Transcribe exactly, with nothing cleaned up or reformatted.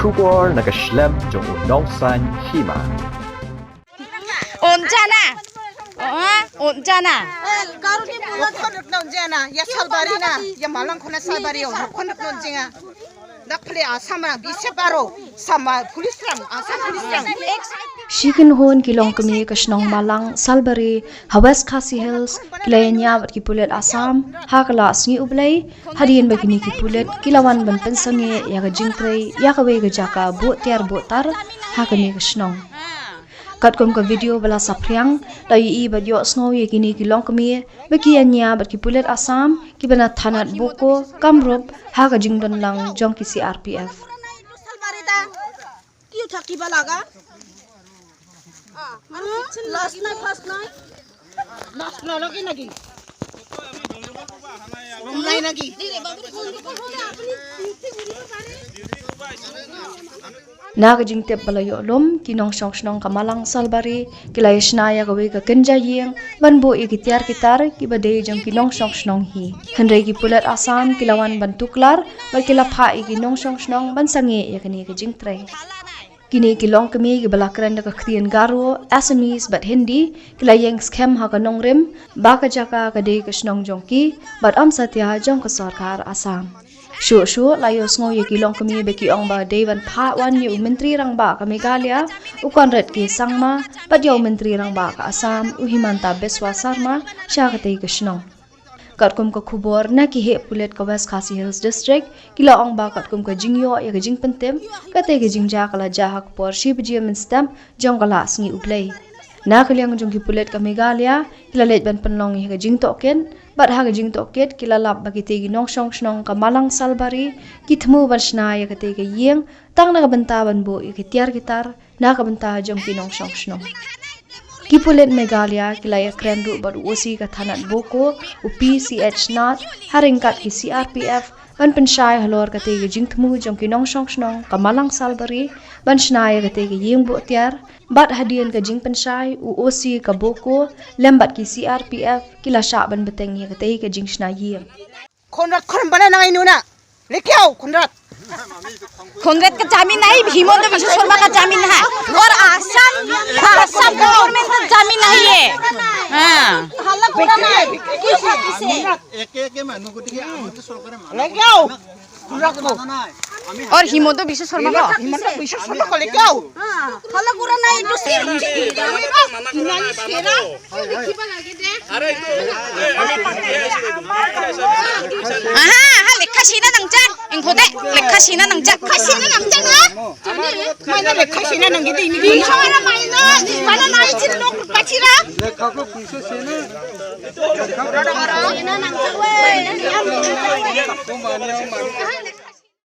Khubor na ka shlem jong u nongsan hima. Unjana. Oh, unjana. Karuni pula khon rukna unjana. Ya salbari na. Ya malang khona salbari o. Khon rukna unjana. Dak phle Assam na bise paro. Sama police rang. Assam police rang. Shikin hon ki longkmie ka shnong Malang Salbari ha West Khasi Hills ki la ïania bad ki pulit Assam ha ka la sngi U Blei, hadien ba kine ki pulit ki la wan ban pynsangeh ïa ka jingtrei ïa kawei ka jaka buh tiar buh tar ha kane ka shnong. Katkum ka video ba la saphriang, la ïohi bad ïohsngew ïa kine ki longkmie ba ki ïania bad ki pulit Assam kiba na thanat Boko, Kamrup ha ka jingdon lang jong ki C R P F. Kyu thaki balaga? Last night, first night. Last night lagi lagi. Nai lagi. Na ka jingtip ba la ïoh lum, ki nongshong shnong ka Malang Salbari ki la ïa shna ïa kawei ka kynja ïing ban buh ïa ki tiar ki tar kiba dei jong ki nongshong shnong hi. Hynrei ki pulit Assam ki la wan ban tuklar bad ki la phah ïa ki nongshong shnong ban sangeh ïa kane ka jingtrei. Kine ki longkmie kiba la kren da ka ktien Garo, Assamese bad Hindi ki la ïeng skhem ha ka nongrim ba ka jaka ka dei ka shnong jong ki bad ym satia jong ka sorkar Assam. Shuh shuh la ïohsngew ïa ki longkmie ba ki ong ba dei ban phah wan ïa u Myntri Rangbah ka Meghalaya u Conrad K Sangma bad ïa u Myntri Rangbah ka Assam u Himanta Biswa Sarma sha katei ka shnong. Katkum ka khubor na ki heh pulit ka West Khasi Hills District ki la ong ba katkum ka jingïoh ïa ka jingpyntip, katei ka jingjia ka la jia ha ka por shi baje mynstep jong ka la sngi U Blei. Na ka liang jong ki pulit ka Meghalaya ki la leit ban pynlong ïa ka jingtohkit bad ha ka jingtohkit ki la lap ba kitei ki nongshong shnong ka Malang Salbari ki thmu ban shna ïa katei ka ïing tang na ka bynta ban buh ïa ki tiar ki tar na ka bynta jong ki nongshong shnong. Ki pulit Meghalaya ki la ïa kren ruh bad u O C ka thanat Boko, u P C H Nath, ha ryngkat ki C R P F ban pynshai halor katei ka jingthmu jong ki nongshong shnong ka Malang Salbari ban shna ïa katei ka ïing buh tiar, bad hadien ka jingpynshai u O C ka Boko lem bad ki C R P F ki la shah ban bteng ïa katei ka jingshna ïing. Conrad, Conrad, bana nang inu na. Lekyau, Conrad. Conrad ka jamin nahi, Himanta Biswa Sarma ka jamin hai. Aur Assam, Assam government ka jamin nahi hai. Ha. Hala kura nahi. Eke eke manu ko dige, Himanta Sarkar manu. Lekyau. Conrad ko. Aur Himanta Biswa Sarma ko. Himanta Biswa Sarma ko lekyau. Hala kura nahi, dusri. Aha, aha, lekha sina nangjak. Engkhote, lekha sina nangjak. Lekha sina nangjak, ha? Mana lekha sina nangjak ini? Ini mana mana? Mana nai chin nok pachira? Lekha ko puisa sina.